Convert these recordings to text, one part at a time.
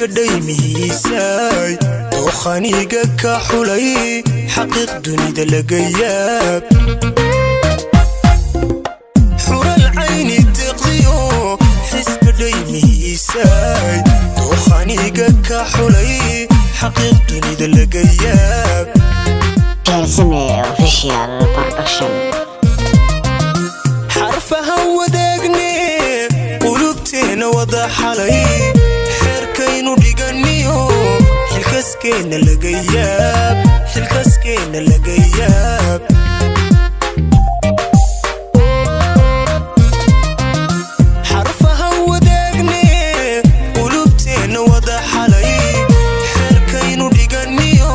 Xiska dhaymihiisay dookhaniga ka xulay xaqiiq dunida laga yaab xural cayni deeqdiyo xiska dhaymihiisay dookhaniga ka xulay xaqiiq dunida laga yaab Keensame Official Production. Xarfahan wadaagne qulubteena wada xalay xeerkaynu dhiganiyo xilkaskeena laga yaab xilkaskeena laga yaab xarfahan wadaagne qulubteena wada xalay xeerkaynu dhiganiyo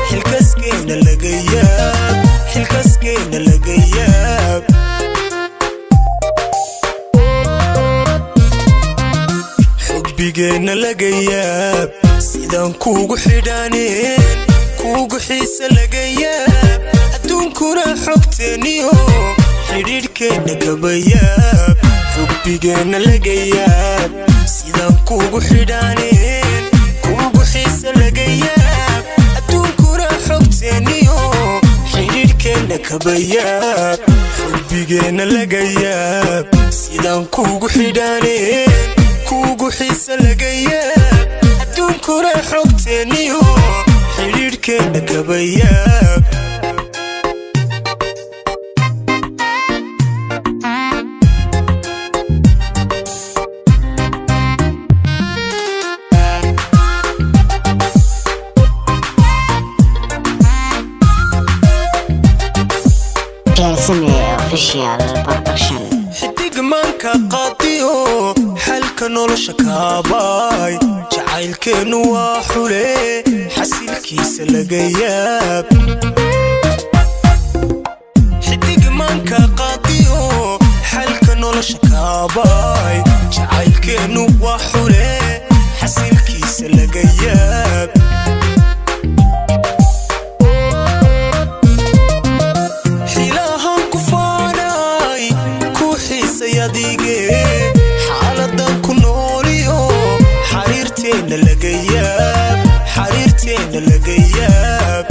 xilkaskeena laga yaab xilkaskeena laga yaab xubbigeena laga yaab sidaan kuugu xidhaaneen kuugu xiise laga yaab adduunkuna xogteeniyo xidhiidhkeenna kaba yaab xubbigeenna laga yaab sidaan kuugu xidhaaneen kuugu xiise laga yaab adduunkuna xogteeniyo xidhiidhkeenna kaba yaab xubbigeenna laga yaab sidaan kuugu xidhaaneen kuugu xiise laga yaab adduunkuna xogteeniyo xidhiidhkeenna kaba yaab Keensame Official Production. Xidig maanka qaadiyo xalka nolosha kaabaay jacaylkeennu waa xule xasilkiisa laga yaab xidig maanka qaadiyo xalka nolosha kaabaay jacaylkeennu waa xule xasilkiisa laga yaab xilahan ku faanay ku xiisay adige xaaladan ku nooliyo xariirteenna laga yaab xariirteenna laga yaab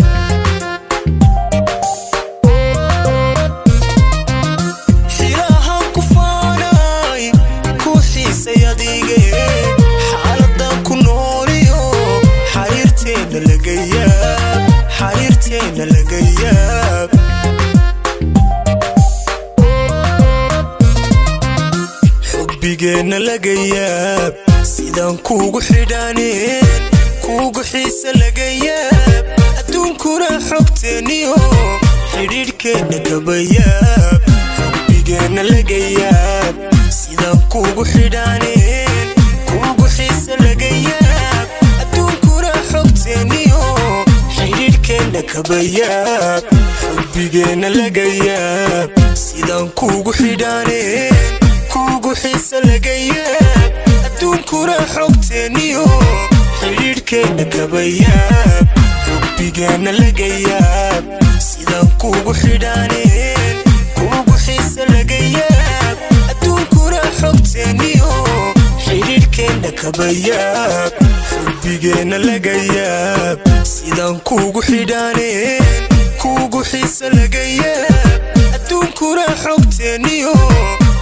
xilahan ku faanay ku xiisay adige xaaladan ku nooliyo xariirteenna laga yaab xariirteenna laga yaab xubbigeenna laga yaab sidaan kuugu xidhaaneen kuugu xiise laga yaab adduunkuna xogteeniyo xidhiidhkeenna kaba yaab xubbigeenna laga yaab sidaan kuugu xidhaaneen kuugu xiise laga yaab adduunkuna xogteeniyo xidhiidhkeenna kaba yaab xubbigeenna laga yaab sidaan kuugu xidhaaneen kuugu xiise laga yaab adduunkuna xogteeniyo xidhiidhkeenna kaba yaab xubbigeenna laga yaab sidaan kuugu xidhaaneen kuugu xiise laga yaab adduunkuna xogteeniyo xidhiidhkeenna kaba yaab xubbigeenna laga yaab sidaan kuugu xidhaaneen kuugu xiise laga yaab adduunkuna xogteeniyo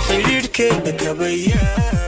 xidhiidhkeenna kaba yaab.